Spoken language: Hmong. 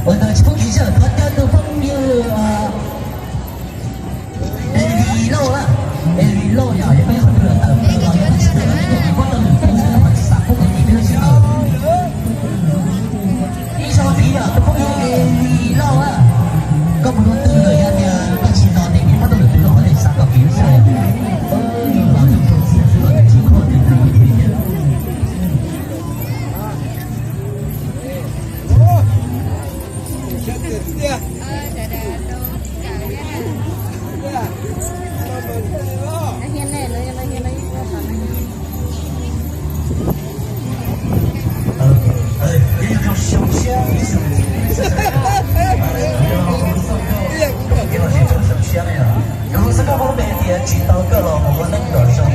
Ua ntawd tsis pub tsis zaj thov caw tus phooj ywg Evi Lauj na, Evi Lauj yog yog peb qhov twg los tawm los yog tsis tawm los tsis tawm pob tau lwm tus xwb, qhov tsis xav pub kuv tim peb lub sij hawm. Ib zaug ntxiv yog tus phooj ywg Evi Lauj na, koj mus dua twg lawm yog tias koj tsis los tes vim pob tau lwm tus los qhov tes xav kom tim lub sij hawm. Los tsis tau txiaj xwb los tsis kho tes tau. Tus xwb koj muab npe tias tsis tau koj los mus ua neej kom zoo.